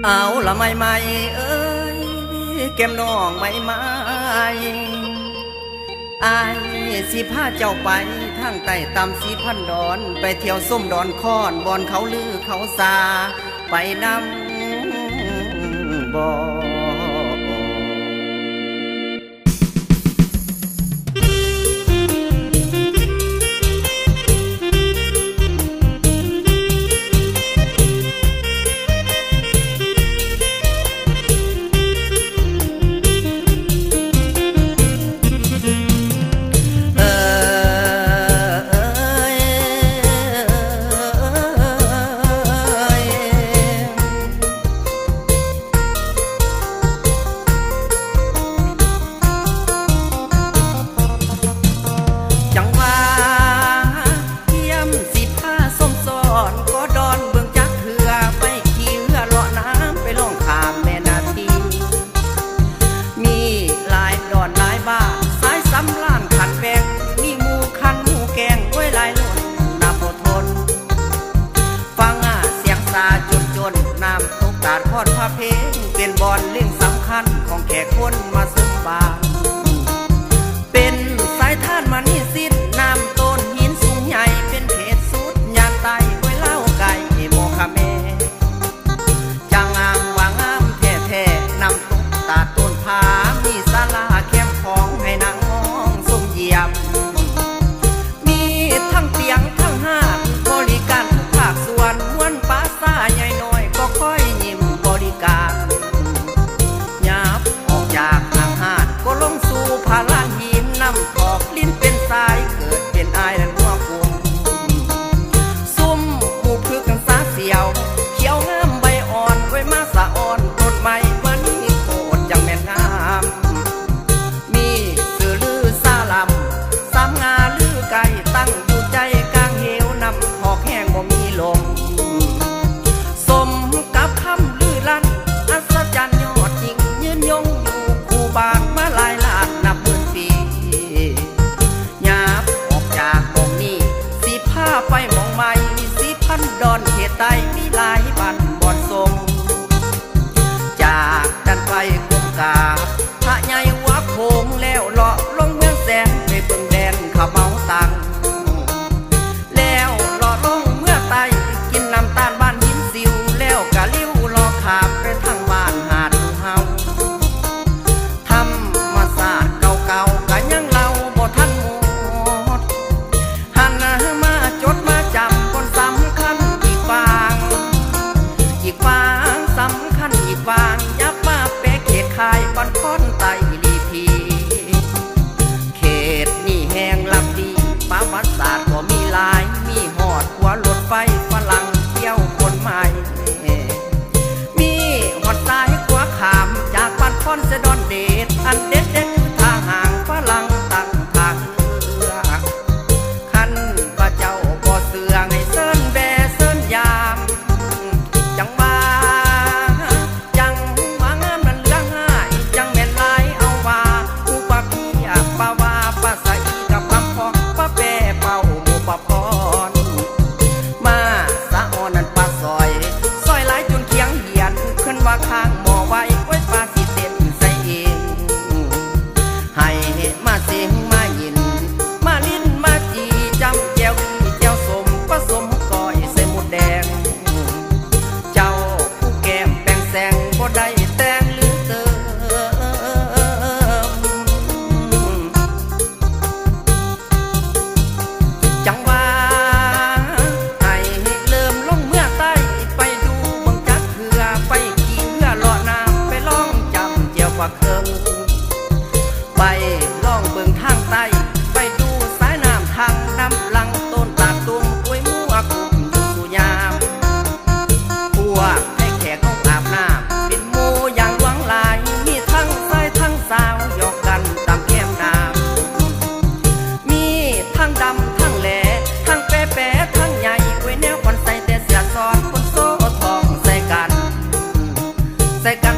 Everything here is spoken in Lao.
ເອົາລະໄມ້ໄມ້ເອີຍ ແກ້ມນ້ອງໄມ້ໄມ້ ອ້າຍຊິພາເຈົ້າໄປທາງໃຕ້ຕ່ຳສີພັນດອນ ໄປທ່ຽວຊົມດອນຄອນ ບ່ອນເຂົາລືເຂົາສາ ໄປນຳບໍ່? ຈັງຫວະ ຢ້ຽມຊິພາຊົມຊ້ອນ ກໍດອນເບິ່ງຈັກເທື່ອ ໄປຂີ່ເຮືອເລາະນ້ຳ ໄປລ່ອງຂ້າມແມ່ນ້ຳທີ ມີຫຼາຍດອນຫຼາຍບ້ານ ສາຍສຳລານຂັນແບງ ມີໝູ່ຄັນໝູ່ແກງ ໂອ້ຍ ຫຼາຍລົ້ນນັບບໍ່ທົນ. ຟັງສຽງສາຈົນໆ ນ້ຳຕົກຕາດພອນພະເພັງ ເປັນບ່ອນເລັງສຳຄັນຂອງແຂກຄົນມາຊົມບ້ານ ເປັນສາຍທານມະນີສິດ ນ້ຳໂຕນຫີນສູງໃຫຍ່ ເປັນເຂດສຸດຍາດໃຕ້ ຫ້ວຍລາວໄກໝໍຂະແມ ຈະງາມວ່າງາມແທ້ໆ ນ້ຳຕົກຕາດໂຕນຜາ ມີສາລາແຄມຂອງໃຫ້ນັ່ງມອງຊົມຢ້ຽມ ມີທັງຕຽງທັງຮ້ານ ບໍລິການທຸກພາກສ່ວນ ມ່ວນປາຊາໃຫຍ່ນ້ອຍ ກໍຄອຍຍິ້ມບໍລິການ ຫຍັບອອກຈາກຫ້າງຮ້ານ ກໍລົງສູ່ຜາລານຫີນ ນ້ຳຖອກລິນເປັນສາຍ ເກີດເປັນອ້າຍນັ້ນຫົວກຸ້ມ ຊຸມໝູ່ພຶກສາສຽວ ຂຽວງາມໃບອ່ອນ ໂອ້ຍ ມາສະອອນຕົ້ນໄມ້ ມະນີໂຄດຈັ່ງແມ່ນງາມ ມີຊື່ລືຊາລຳ ສາມງາລືໄກ ຕັ້ງຢູ່ໃຈກາງເຫວ ນ້ຳຖອກແຮງບໍ່ມີລົມ ສົມກັບຄຳລືລັ່ນ ອັດສະຈັນຍອດຍິ່ງ ຍືນຍົງຢູ່ຄູ່ບ້ານມາຫຼາຍລ້ານນັບໝື່ນປີ ຫຍັບອອກຈາກໝ່ອງນີ້ ຊິພາໄປໝ່ອງໃໝ່ ສີພັນດອນເຂດໃຕ້ ມີຫຼາຍບ້ານບ່ອນຊົມ ຈາກນັ້ນໄປກຸມກາບ ພະໃຫຍ່ຫົວໂຂງ ແລ້ວເລາະລົງເມືອງແສນ ໄປເບິ່ງແດນຂະເໝົາຕັງ ແລ້ວເລາະລົງເມືອງໃຕ້ ກິນນ້ຳຕານບ້ານຫີນຊິວ ແລ້ວກະລິ້ວເລາະຂ້າມໄປທາງບ້ານຫາດໝູ່ເຮົາ ທຳມະຊາດເກົ່າໆ ກະຍັງເລົ່າບໍ່ທັນໝົດ ຫັນມາຈົດມາຈຳບ່ອນສຳຄັນອີກຟາງ ອີກຟາງສຳຄັນອີກຟາງ ຫຍັບມາແປະເຂດຄ້າຍບ້ານຄອນໃຕ້ລີພີ ເຂດນີ້ແຮງລຳດີ ປະຫວັດສາດກໍມີຫຼາຍ ມີຮອດຂົວລົດໄຟຝຣັ່ງ ກ່ຽວຂົນໄມ້ ມີຮອດສາຍຂົວຂ້າມ ຈາກບ້ານຄອນເຊດອນເດດ ອັນເດັດໆ ຄືທ່າຫ້າງຝຣັ່ງຕັ້ງທ່າເຮືອ ຄັນວ່າເຈົ້າບໍ່ເຊື່ອ ໃຫ້ເຊີນແວ່ເຊີນຢາມ ຈັ່ງວ່າ ຈັ່ງວ່າງາມນັ້ນເຫຼືອຫາຍ ຈັ່ງແມ່ນຫຼາຍເອົາວ່າ ໝູ່ປາເພຍ ປາວາ ປາສະອີ ກັບຄຳພ້ອງ ປາແປ ເປົ້າ ໝູ່ປາພອນ ມາສະອອນນັ້ນປາຊອຍ ຊອຍຫຼາຍຈົນຄຽງຫຽນ ເອີ້ນວ່າຄ້າງໝໍໄວ້ ໂອ້ຍ ປາຊິເຕັ້ນໃສ່ເອງ ໃຫ້ມາເສັງມາຍິນ ມາລິນມາຈີ ຈ້ຳແຈ່ວບີແຈ່ວສົ້ມ ປະສົມກ້ອຍໃສ່ມົດແດງ ເຈົ້າຜູ້ແກ້ມແປງແສງ ບໍ່ໄດ້ແຕ່ງຫຼືເຕີມ ຈັ່ງວ່າໃຫ້ເລີ່ມລົງເມືອງໃຕ້ ໄປດູເບິ່ງຈັກເທື່ອ ໄປຂີ່ເຮືອເລາະນ້ຳ ໄປລອງຈ້ຳແຈ່ວປາເຄິງ ໄປລອງເບິ່ງທາງໃຕ້ ໄປດູສາຍນ້ຳທັງ ນ້ຳຫຼັງໂຕນຕາດຕຸ້ມ ອວຍມົວກຸ້ມຢູ່ສູ່ຍາມ ພວກໄທແຂກເຮົາອາບນ້ຳ ເປັນໝູ່ຢ່າງຫຼວງຫຼາຍ ມີທັງຊາຍທັງສາວ ຢອກກັນຕາມແຄມນ້ຳ ມີທັງດຳທັງແຫຼ ທັງແປແປທັງໃຫຍ່ ອວຍແນວຂວັນໃສ່ແຕ່ເສື້ອຊ້ອນ ຄົນໂຊທ້ອງໃສ່ກັນ ໃສ່ກັນ